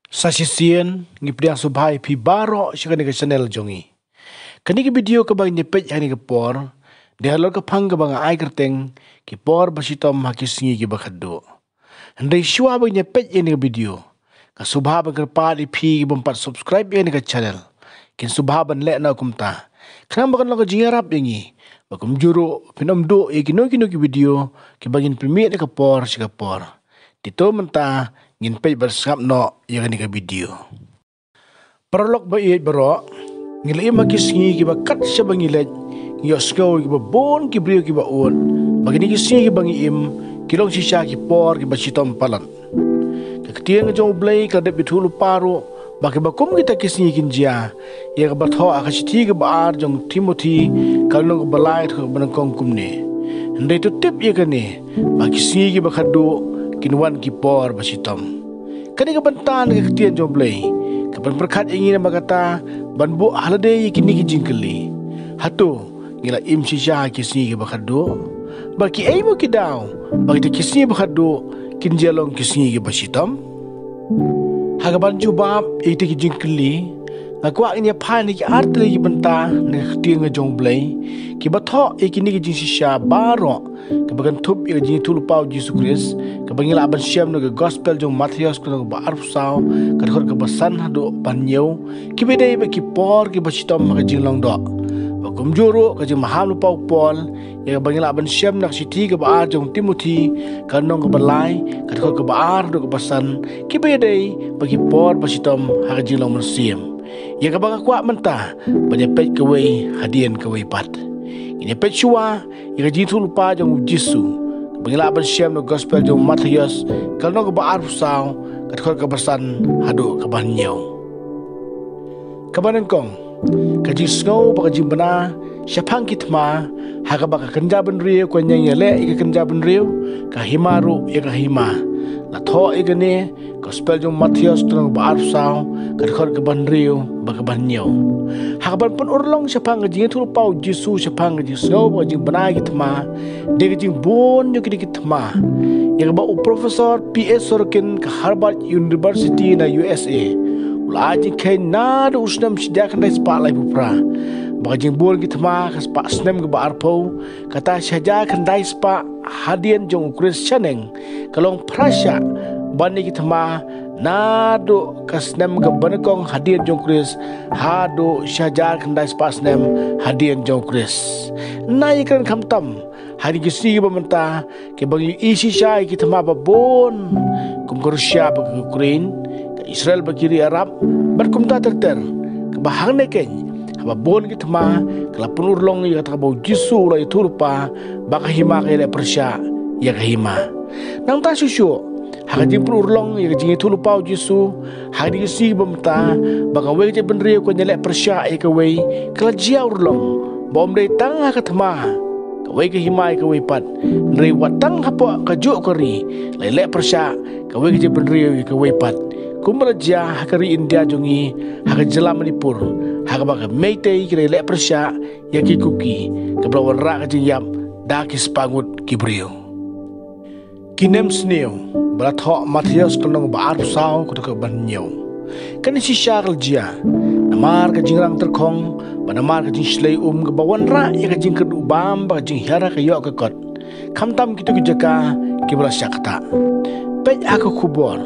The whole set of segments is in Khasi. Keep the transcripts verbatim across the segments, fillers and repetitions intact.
Sa shisien ngi pdiang sngewbha ïa phi baroh sha kane ka channel jong ngi. Kane ka video kaba ngin ïa peit ha kane ka por, dei halor ka phang kaba nga ai kyrteng, ki por ba shitom ha ki sngi kiba khatduh. Hynrei shuwa ba ngin ïa peit ïa kane ka video, nga sngewbha ban kyrpad ïa phi ki bym pat subscribe ïa kane ka channel, kin sngewbha ban leh noh kumta, khnang ba kan long ka jingïarap ïa ngi, ba kumjuh ruh phin ym duh ïa kino kino ki video kiba ngin pynmih na ka por sha ka por. Te to mynta ngin peit bad sngap noh ïa kane ka video. Paralok ba ïeit baroh, ngi la im ha ki sngi kiba kat shaba ngi leit, ngi ïohsngew ïa kiba bun ki briew kiba ud ba kine ki sngi kiba ngi im ki long shisha ki por kiba shitom palat. Ka ktien ka jong U Blei ka la dep ïathuh lypa ruh ba kiba kum kita ki sngi kin jia, ïa kaba thoh ha ka shithi kaba ar jong u Timothi, ka lynnong kaba lai, ka dkhot kaba nyngkong kumne: Hynrei to tip ïa kane, ba ki sngi kiba khatduh kin wan ki por ba shitom. Kane ka bynta na ka ktien jong U Blei ka pynpyrkhat ïa ngi namar kata ban buh ha lade ïa kine ki jingkylli: Hato ngi la im shisha ha ki sngi kiba khatduh? Bad kiei mo ki daw ba kita ki sngi ba khatduh kin jia long ki sngi kiba shitom? Ha kaban jubab ïa kita ki jingkylli, nga kwah ngin ïa phai na ki artylli ki bynta na ka ktien ka jong U Blei kiba thoh ïa kine ki jingshisha baroh, kaba kynthup ïa ka jingïathuh lypa u Jisu Khrist, kaba ngi lah ban shem na ka Gospel jong u Mathaios, ka lynnong kaba arphew saw, ka dkhot kaba san haduh ba hynñiew, kiba dei bad ki por kiba shitom ha ka jinglong doh. Bad kumjuh ruh ka jingmaham lypa u Paul, ïa kaba ngi lah ban shem na ka shithi kaba ar jong u Timothi, ka lynnong kaba lai, ka dkhot kaba ar haduh kaba san, kiba dei bad ki por ba shitom ha ka jinglong mynsiem, ïa kaba nga kwah mynta ban ïa peit kawei hadien kawei pat. Ngin ïa peit shuwa ïa ka jingïathuh lypa jong u Jisu, kaba ngi lah ban shem na ka Gospel jong u Mathaios, ka lynnong kaba arphew saw, ka dkhot kaba san haduh kaba hynñiew. Kaba nyngkong, ka jingsngew bad ka jingbna shaphang ki thma, ha kaba ka kynja bynriew ka ñiang ïaleh ïa ka kynja bynriew, ka hima ruh ïa ka hima. La thoh ïa kane Gospel jong u Mathaios, ka lynnong kaba arphew saw, ka dkhot kaba hynriew bad kaba hynñiew. Ha kaban pynurlong shaphang ka jingïathuh lypa u Jisu shaphang ka jingsngew bad ka jingbna ki thma, dei ka jingbun ïa kine ki thma, ïa kaba u Professor P A Sorokin ka Harvard University na U S A, u la ai jingkheiñ naduh u snem shi hajar khyndai spah laiphew phra ba ka jingbun ki thma ka spah snem kaba arphew, kata shi hajar khyndai spah hadien jong u Khrist shaneng, ka long phra shah ban ïa ki thma naduh ka snem kaba nyngkong hadien jong u Khrist haduh shi hajar khyndai spah snem hadien jong u Khrist. Nai ïa kren khamtam ha kine ki sngi kiba mynta, kiba ngi ïohi shisha ïa ki thma ba bun, kum ka Russia bad ka Ukraine, ka Israel bad ki ri Arab, bad kumta ter ter, kaba hangne keiñ, haba bun ki thma, ka la pynurlong ïa kata kaba u Jisu u la ïathuh lypa ba ka hima ka ïaleh pyrshah ïa ka hima. Nangta shuh shuh, ha ka jingpynurlong ïa ka jingïathuh lypa u Jisu ha kine ki sngi kiba mynta, ba kawei ka jaitbynriew ka ñiang ïaleh pyrshah ïa kawei, ka la jia urlong ba ym dei tang ha ka thma kawei ka hima ïa kawei pat, hynrei wat tang hapoh kajuh ka ri la ïaleh pyrshah kawei ka jaitbynriew ïa kawei pat, kumba la jia ha ka ri India jong ngi, ha ka jylla Manipur, ha kaba ki Meitei ki la ïaleh pyrshah ïa ki Kuki, kaba la wanrah ka jingïap da ki spah ngut ki briew. Ki nemsniew ba la thoh Mathaios, ka lynnong ba arphew saw, ka dkhot ba hynñiew. Kane shisha ka la jia namar ka jingrang tyrkhong bad namar ka jingshlei um kaba wanrah ïa ka jingkyrduh bam bad ka jinghiar ha ka ïoh ka kot, khamtam kito ki jaka kiba la shah ktah. Peit ha ka khubor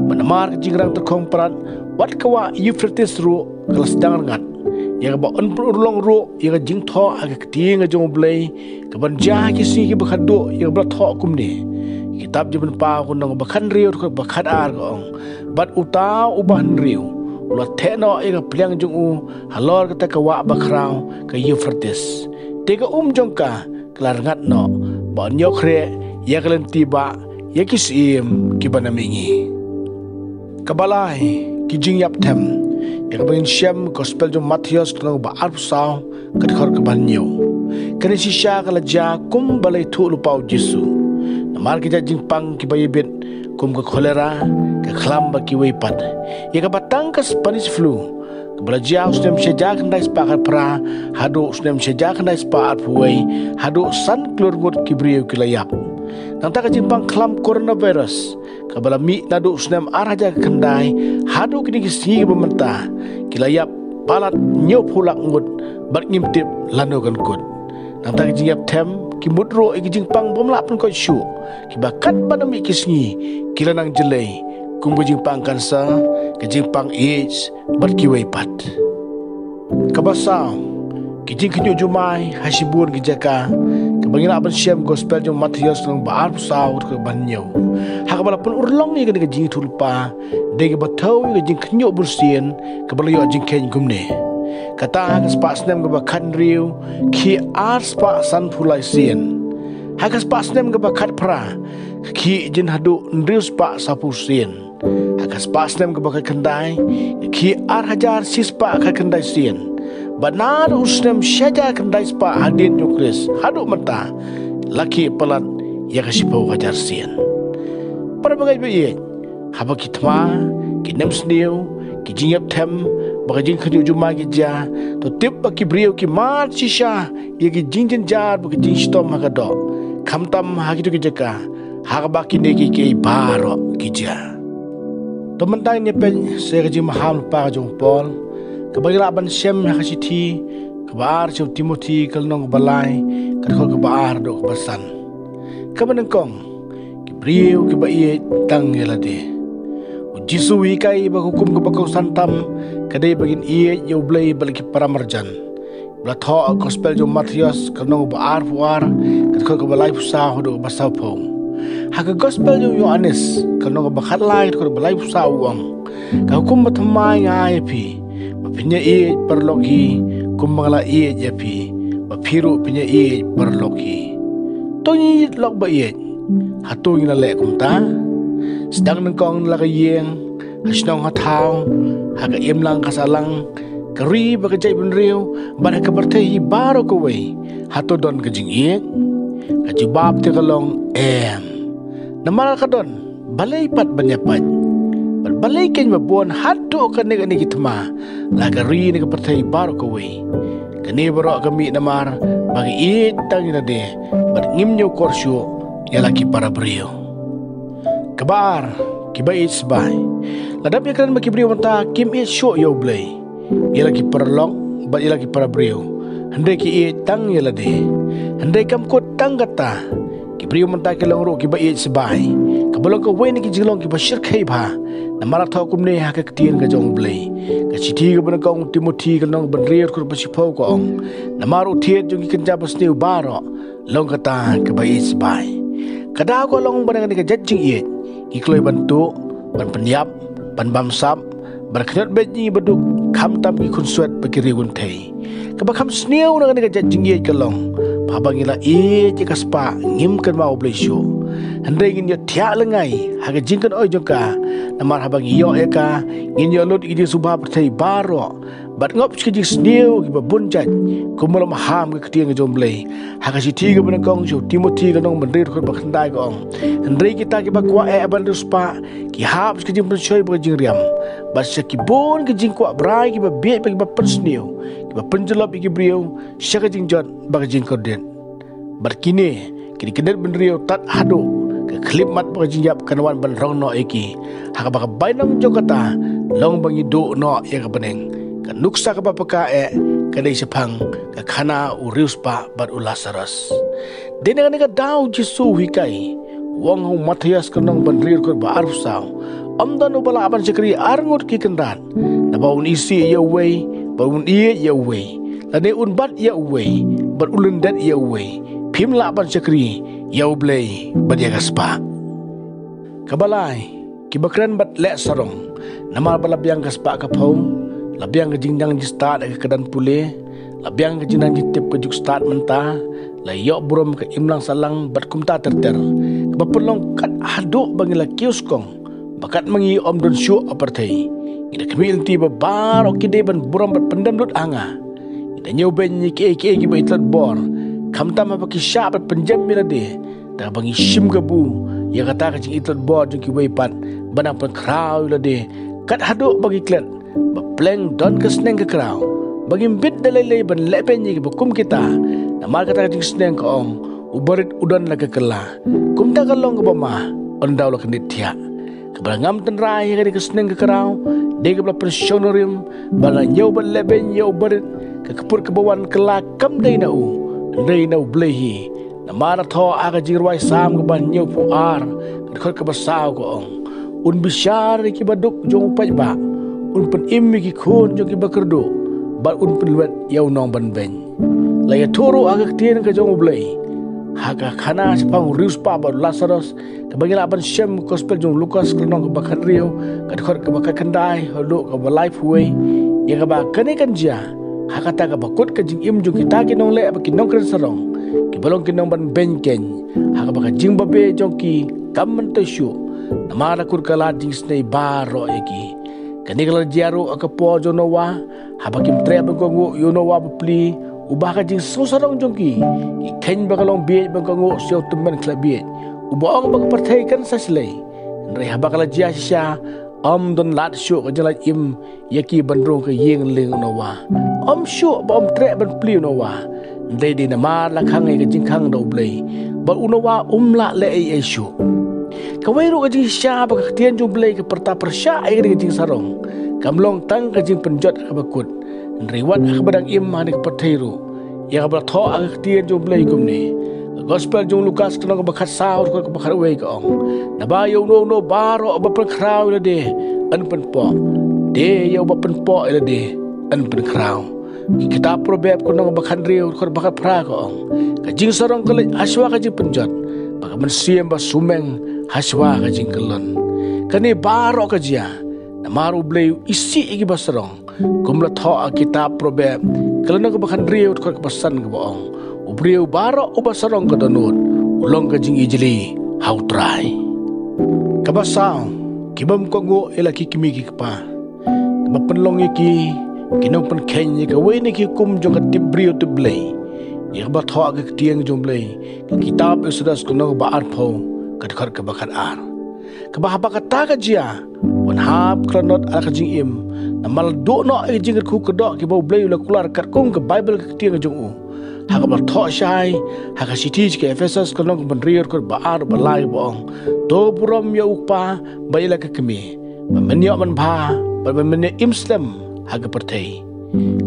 ba namar ka jingrang tyrkhong Prat, wat ka wah Euphrates ruh ka la sdang rngat, ïa kaba yn pynurlong ruh ïa ka jingthoh ha ka ktien ka jong U Blei kaban jia ha ki sngi kiba khatduh, ïa kaba la thoh kumne. Kitab Jingpynpaw, ka lynnong ba khathynriew, ka dkhot ba khatar, ka ong: Bad uta uba hynriew u la theh noh ïa ka pliang jong u halor kata ka wah bakhraw ka Euphrates, te ka um jong ka ka la rngat noh, ba yn ïoh khreh ïa ka lynti bah ïa ki syiem kiba na mihngi. Kaba lai, ki jingïap them, ïa kaba ngin shem Gospel jong u Mathaios, ka lynnong ba arphew saw, ka dkhot kaba hynñiew. Kane shisha ka la jia kumba la ïathuh lypa u Jisu, namar ki jait jingpang kiba ïabit, kum ka cholera, ka khlam bad kiwei pat, ïa kaba tang ka Spanish flu, kaba la jia u snem shi hajar khyndai spah khatphra haduh u snem shi hajar khyndai spah arphew wei, haduh san klur ngut ki briew ki la ïap. Nangta ka jingpang khlam coronavirus kaba la mih naduh u snem ar hajar khyndai haduh kine ki sngi kiba mynta, ki la ïap palat hynñiewphew lak ngut bad ngim tip lano kan kut. Nangta ka jingïap them ki mut ruh ïa ki jingpang bym lah pynkoit shuh, kiba katba nang mih ki sngi ki la nang jyllei, kum ka jingpang cancer, ka jingpang AIDS bad kiwei pat. Kaba saw, ki jingkhynñiuh jumai ha shibun ki jaka, kaba ngi lah ban shem Gospel jong u Mathaios lynnong ba arphew saw, dkhot ba hynñiew, ha kaba la pynurlong ïa kane ka jingïathuhlypa da kaba thew ïa ka jingkhynñiuh bunsien kaba la ïoh jingkheiñ kumne: Kata ha ka spah snem kaba khathynriew, khih ar spah sanphew lai sien. Ha ka spah snem kaba khatphra, ka khih jin haduh hynriew spah sawphew sien. Ha ka spah snem kaba khatkhyndai, ka khih ar hajar shispah khatkhyndai sien. Bad naduh u snem shi hajar khyndai spah hadien jong u Khrist haduh mynta, la khih palat ïa ka shiphew hajar sien. Para bangeit ba ïeit, haba ki thma, ki nemsniew, ki jingïap them bad ka jingkhynñiuh jumai ki jia, to tip ba ki briew ki mad shisha ïa ki jingjynjar bad ki jingshitom ha ka doh, khamtam ha kito ki jaka ha kaba kine kiei kiei baroh ki jia. To mynta ngin ïa peit sa ïa ka jingmaham lypa ka jong u Paul, kaba ngi lah ban shem ha ka shithi kaba ar sha u Timothi, ka lynnong kaba lai, ka dkhot kaba ar haduh kaba san. Kaba nyngkong, ki briew kiba ïeit tang ïa lade. U Jisu u hikai ba ka hukum kaba kongsan tam ka dei ba ngin ïeit ïa U Blei bad la ki paramarjan. Ba la thoh ha ka Gospel jong u Mathaios, ka lynnong ba arphew ar, ka dkhot kaba laiphew saw haduh kaba sawphew. Ha ka Gospel jong u Ïoannis, ka lynnong ba khatlai, ka dkhot kaba laiphew saw, u ong: Ka hukum bathymmai nga ai ïa phi, ba phin ïa ïeit paralok hi, kumba nga la ïeit ïa phi, ba phi ruh phin ïa ïeit paralok hi. To ngi ïeit lok ba ïeit, hato ngi la leh kumta? Sdang nyngkong na la ka ïing, ha shnong ha thaw, ha ka imlang ka sahlang, ka ri bad ka jaitbynriew, bad ha ka pyrthei hi baroh kawei, hato don ka jingïeit? Ka jubab te ka long em. Namar ka don balei pat ban ïapait, bad balei keiñ ba bun haduh kane kane ki thma la ka ri ne ka pyrthei baroh kawei. Kane baroh ka mih namar ba ngi ïeit tang ïa lade bad ngim ñiewkor shuh ïa la ki para briew. Kaba ar, kiba ïeit sbai. Lada ïakren ba ki briew mynta kim ïeit shuh ïa U Blei, ïa la ki paralok bad ïa la ki para briew, hynrei ki ïeit tang ïa lade. Hynrei kam kut tang kata, ki briew mynta ki long ruh kiba ïeit sbai, kaba long kawei na ki jinglong kiba shyrkhei bha. Namar la thoh kumne ha ka ktien ka jong U Blei. Ka shithi kaba nyngkong u Timothi, ka lynnong ba hynriew, ka dkhot ba shiphew, ka ong: Namar u thied jong ki kynja basniew baroh long kata kaba ïeit sbai. Ka daw ka long ba na kane ka jait jingïeit ngi kloi ban tuh, ban pynïap, ban bamsap, ban khñiot beit ïa ngi baduk, khamtam ki khunswet bad ki riewkynthei. Kaba kham sniew na kane ka jait jingïeit ka long ba haba ngi la ïeit ïa ka spah, ngim kynmaw U Blei shuh. Hynrei ngin ïohthiah lyngngai ha ka jingkynoi jong ka, namar haba ngi ïoh ïa ka, ngin ïoh lut ïa ki jingsngewbha pyrthei baroh, bad ngop sha ki jingsniew kiba bun jait, kumba la maham ka ktien ka jong U Blei ha ka shithi kaba nyngkong sha u Timothi, ka lynnong ba hynriew, dkhot ba khyndai, ka ong: Hynrei kita kiba kwah eh ban riewspah, ki hap sha ka jingpynshoi bad ka jingriam, bad sha ki bun ki jingkwah brai kiba bieit bad kiba pynsniew, kiba pynjyllop ïa ki briew sha ka jingjot bad ka jingkordit. Bad kine ki dei ki khyndit bynriew tad haduh ka khyllipmat bad ka jingïap kan wan ban rong noh ïa ki. Ha kaba ka bainong jong kata long ba ngi duh noh ïa ka bneng. Ka nuksa kaba paka eh ka dei shaphang ka khana u riewspah bad u Lasarus. Dei na kane ka daw u Jisu u hikai, u ong ha u Mathaios, ka lynnong ba hynriew, dkhot ba arphew saw: Ym don uba lah ban shakri ar ngut ki kynrad, naba un isih ïa uwei bad un ïeit ïa uwei, lane un bat ïa uwei bad un lyndet ïa uwei. Phim lah ban shakri ïa U Blei bad ïa ka spah. Kaba lai, kiba kren bad leh sarong. Namar ba la biang ka spah ka phew, la biang ka jingnang jingstad ha ka kyrdan pule, la biang ka jingnang jingtip ka juk stad mynta, la ïoh burom ka imlang sahlang bad kumta ter ter, kaba pynlong kat haduh ba ngi la kiew skong ba katba ngi ym don shuh ha pyrthei. Ngi da khmih lynti ba baroh ki dei ban burom bad pyndem lut ha nga. Ngi da ñiewbeiñ ïa kiei kiei kiba itynnad bor, khamtam haba ki shah ban pynjem ïa lade, da kaba ngi shim kabu ïa kata ka jingitynnad bor jong kiwei pat ban nang pynkhraw ïa lade. Kat haduh ba ngi klet ba pleng don ka sneng ka kraw, ba ngim bit da lei lei ban lehbeiñ ïa kiba kum kita. Namar kata ka jingsneng ka ong, u barit u don la ka kylla. Kumta ka long kaba ma, ynda u la kyndit thiah. Kaba la ngam tynrai ha kane ka sneng ka kraw, dei kaba la pynshong nongrim, ba la ñiew ban lehbeiñ ïa u barit, ka kput kaba wan kylla kam dei na u, hynrei na U Blei hi. Namar la thoh ha ka Jingrwai Salm kaba hynñiewphew ar, ka dkhot kaba saw ka ong: Un bishar ïa kiba duk jong u paidbah, un pynim ïa ki khun jong kiba kyrduh, bad un pynwet ïa u nongbanbeiñ. La ïathuh ruh ha ka ktien ka jong U Blei ha ka khana shaphang u riewspah bad u Lasaros, kaba ngi lah ban shem, Gospel jong u Lukas ka lynnong kaba khathynriew, ka dkhot kaba khatkhyndai haduh kaba laiphew wei, ïa kaba kane kan jia ha kata kaba kut ka jingim jong kita ki nongleh bad ki nongkren sarong, kiba long ki nongbanbeiñ keiñ, ha kaba ka jingbabe jong ki kam myntoi shuh, namar la kut ka lad jingisynei baroh ïa ki. Kane ka la jia ruh ha ka por jong u Noah, haba kim treh ban kohnguh ïa u Noah bapli, uba ha ka jingsngew sarong jong ki, ki kheiñ ba ka long bieit ban kohnguh sha u tymmen khlem bieit, uba ong ba ka pyrthei kan sa shlei. Hynrei haba ka la jia shisha, ym don lad shuh ka jinglait im ïa ki ban rung ha ka ïing lieng u Noah. Ym shuh ba ym treh ban pli u Noah. Hynrei dei namar la khang ïa ka jingkhang da U Blei, bad u Noah um lah leh ei ei shuh. Kawei ruh ka jingshisha ba ka ktien jong U Blei ka pyrta pyrshah ïa kane ka jingsarong, kam long tang ka jingpynjot ha kaba kut, hynrei wat ha kaba dang im ha kane ka pyrthei ruh. Ïa kaba la thoh ha ka ktien jong U Blei kumne: Ka Gospel jong u Lukas ka lynnong kaba khatsaw, ka dkhot kaba khatwei ka ong: Naba ïa uno uno baroh uba pynkhraw ïa lade, yn pynpoh. Te ïa uba pynpoh ïa lade, yn pynkhraw. Ka kitab Proverb ka lynnong kaba khathynriew, ka dkhot ba khatphra ka ong: Ka jingsarong ka leit hashuwa ka jingpynjot, bad ka mynsiem ba sumeng hashuwa ka jingkyllon. Kane baroh ka jia namar U Blei u isih ïa kiba sarong. Kum la thoh ha kitab Proverb ka lynnong kaba khathynriew, ka dkhot kaba san, kaba ong: U briew baroh uba sarong ka dohnud, u long ka jingijli ha U Trai. Kaba saw, kibym kohnguh ïa la ki kmie ki kpa. Kaba pynlong ïa ki ki nongpynkheiñ ïa kawei na ki hukum jong ka tip briew tip Blei. Ïa kaba thoh ha ka ktien jong U Blei, ka kitab Eksodos ka lynnong kaba arphew, ka dkhot kaba khatar. Kaba haba kata ka jia, wan hap ka lanot ha la ka jingim, namar la duh noh ïa ka jingkyrkhu kyrdoh kiba U Blei u la kular katkum ka Baibl ka ktien ka jong u. Ha kaba la thoh shai ha ka shithi sha ki Ephesos ka lynnong kaba hynriew, ka dkhot ba ar, ba lai, ba ong: To burom ïa u kpa bad ïa la ka kmie, ba men ïoh manbha bad ba men ïoh im slem ha ka pyrthei.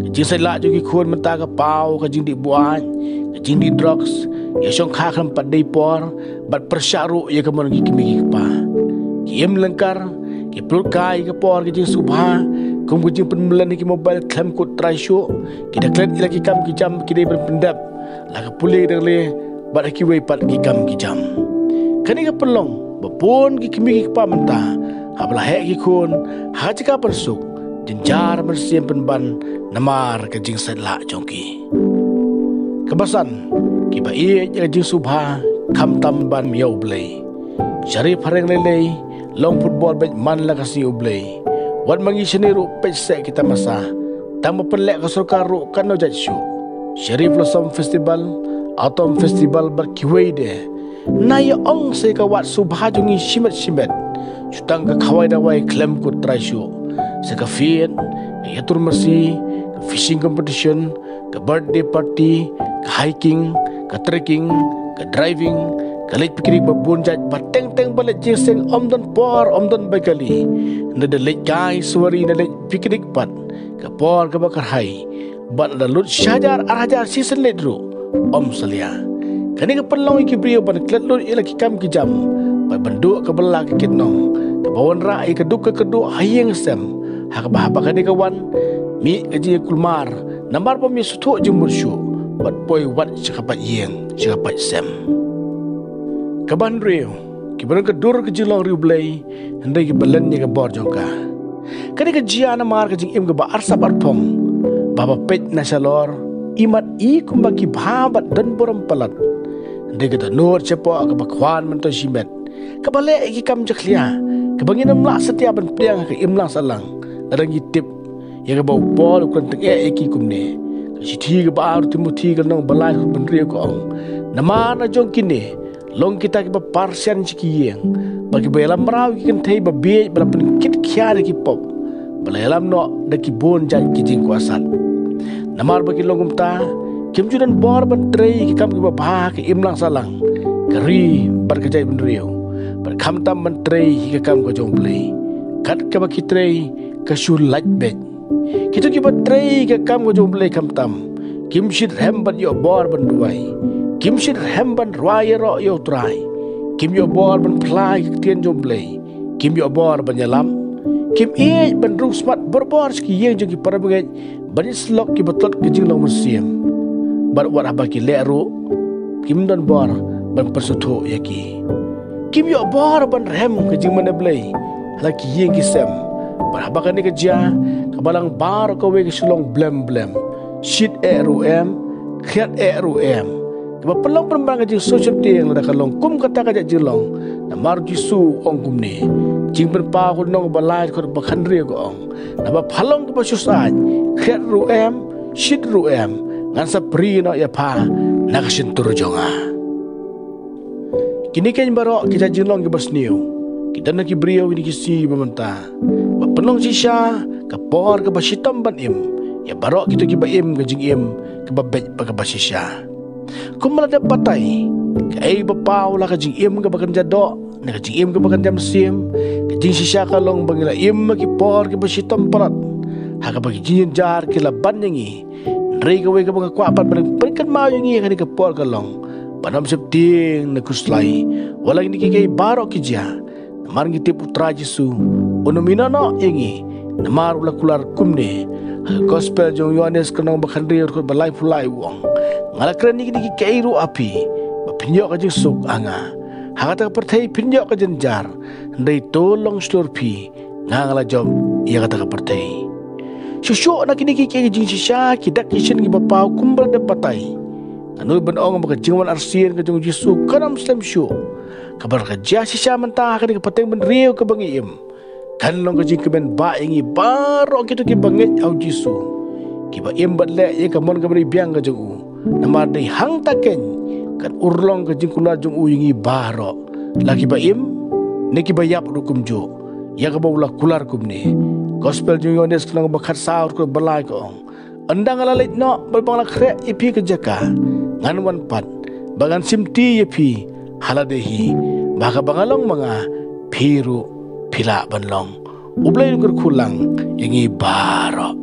Ka jingsait lah jong ki khun mynta ka paw ka jingdih buaid, ka jingdih drugs, ïashongkha khlem pat dei por, bad pyrshah ruh ïa ka mon ki kmie ki kpa. Ki im lyngkar, ki pynlut kai ïa ka por ka jingsngewbha kum ka jingpynmlien ha ki mobile khlem kut trai shuh, ki da klet ïa la ki kam ki jam ba ki dei ban pyndep, la ka pule ka dang le, bad ha kiwei pat ki kam ki jam. Kane ka pynlong ba bun ki kmie ki kpa mynta, haba la heh ki khun ha ka jaka pynsuk, jynjar mynsiem pynban namar ka jingsait lah jong ki. Kaba san, kiba ïeit ïa ka jingsngewbha khamtam ban ïa U Blei. Sharif ha reng lei lei, long football beit man la ka sngi U Blei. Wat ma ngi shane ruh peit seh ki tamasa, tang ba pynleh ka sorkar ruh katno jait shuh. Cherry Blossom Festival, Autumn Festival bad kiwei de. Na ïa ong sa ïa ka wad sngewbha jong ngi shimet shimet, shu tang ka khawai dawai khlem kut trai shuh. Sa ka fied, ka ïatur masi, ka fishing competition, ka birthday party, ka hiking, ka trekking, ka driving, ka leit picnic ba bun jait, ba teng teng ba leit jingïaseng ym don por, ym don bai kali. Nda da leit kai suwari, nda leit picnic pat, ka por kaba kyrhai, bad nda lut shi hajar ar hajar shisien leit ruh ym salia. Kane ka pynlong ïa ki briew ban klet lut ïa la ki kam ki jam, bad ban duh kaba la ka kitnong, kaba wanrah ïa ka duk ka kyrduh ha ïing sem, ha kaba haba kane ka wan, mih ka jingïakulmar, namar bym ïasngewthuh jingmut shuh, bad poi wat sha ka paid ïing, sha ka paid sem. Kaba hynriew, kiba don ka dur ka jinglong riewblei, hynrei kiba len ïa ka bor jong ka. Kane ka jia namar ka jingim kaba arsap arphong, ba haba peit na shalor, imat i kumba ki bha bad don burom palat. Hynrei ka dohnud shapoh kaba khwan myntoi shimet, kaba leh ïa ki kam jakhlia, kaba ngin ym lah satia ban pdiang ha ka imlang sahlang, lada ngi tip ïa kaba u Paul u kren tyngeh ïa ki kumne. Ka shithi kaba ar u Timothi ka lynnong ba lai, dkhot ba hynriew ka ong: Namar na jong kine long kita kiba par shen sha ki ïing, bad kiba ïalam mraw ïa ki kynthei babieit ba la pynkit khia da ki pop, ba la ïalam noh da ki bun jait ki jingkwah sat. Namar ba ki long kumta, Kim ju don bor ban trei ki kam kiba bha, ka imlang sahlang, ka ri bad ka jaitbynriew, bad khamtam ban trei ki kam ka jong U Blei. Kat kaba ki trei ka shu lait beit. Kito kiba trei ka kam ka jong U Blei khamtam, kim shym rhem ban ïoh bor ban duwai. Kim shym rhem ban rwai ïaroh ïa U Trai. Kim ïoh bor ban phla ïa ka ktien jong U Blei. Kim ïoh bor ban ïalam. Kim ïeit ban rung smat borbor sha ki ïing jong ki parabangeit, ban ïasyllok kiba tlot ka jinglong mynsiem. Bad wat haba ki leh ruh, kim don bor ban pynsngewthuh ïa ki. Kim ïoh bor ban rhem ka jingmane Blei ha la ki ïing ki sem. Bad haba kane ka jia, ka balang baroh kawei ka shu long blem blem. Shit eh ruh em, khriat eh ruh em. Kaba pynlong pynban ka jingsheptieng lada ka long kum kata ka jinglong. Namar U Jisu u ong kumne. Jingpynpaw lynnong ba lai dkhot ba khathynriew ka ong, naba pha long kaba shu sait, khriat ruh em, shit ruh em, ngan sa prie noh ïa pha na ka shyntur jong nga. Kine keiñ baroh ki jait jinglong kiba sniew ki don ha ki briew kine ki sngi ba mynta. Ba pynlong shisha ka por kaba shitom ban im ïa baroh kito kiba im ka jingim kaba beit bad kaba shisha. Kumba la dep batai, kaei ba paw la ka jingim kaba kynja doh ne ka jingim kaba kynja mynsiem? Ka jingshisha ka long ba ngi la im ha ki por kiba shitom palat, ha kaba ki jingjynjar ki la ban ïa ngi. Hynrei kawei kaba nga kwah pat ban pynkynmaw ïa ngi ha kane ka por ka long, ban ym sheptieng ne khuslai wat la kine kiei kiei baroh ki jia. Namar ngi tip U Trai Jisu un ym ïehnoh noh ïa ngi namar u la kular kumne. Ha ka Gospel jong u Ïohannes ka lynnong ba khathynriew dkhot ba laiphew lai u ong, nga la kren ïa kine kiei kiei ruh ha phi ba phin ïoh ka jingsuk ha nga. Ha kata ka pyrthei phin ïoh ka jynjar, hynrei to long shlur phi, nga nga la jop ïa kata ka pyrthei. Shuh shuh na kine kiei kiei ki jingshisha, ki dak ki shin kiba paw kumba la dep batai, ngan nud ban ong ba ka jingwan arsien ka jong U Jisu kan ym slem shuh. Kaba la ka jia shisha mynta ha kane ka pateng bynriew kaba ngi im, kan long ka jingkmen bah ïa ngi baroh kito kiba ngeit ha U Jisu, kiba im bad leh ïa ka mon kaba dei biang ka jong u. Namar dei hangta keiñ kan urlong ka jingkular jong u ïa ngi baroh, la kiba im ne kiba ïap ruh kumjuh, ïa kaba u la kular kumne. Gospel jong u Ïohannes ka lynnong ba khatsaw dkhot ba lai ka ong, ynda nga la leit noh bad ba nga la khreh ïa phi ka jaka, ngan wan pat bad ngan shimti ïa phi ha lade hi, ba ha kaba nga long ma nga, phi ruh phi lah ban long. U Blei un kyrkhu lang ïa ngi baroh.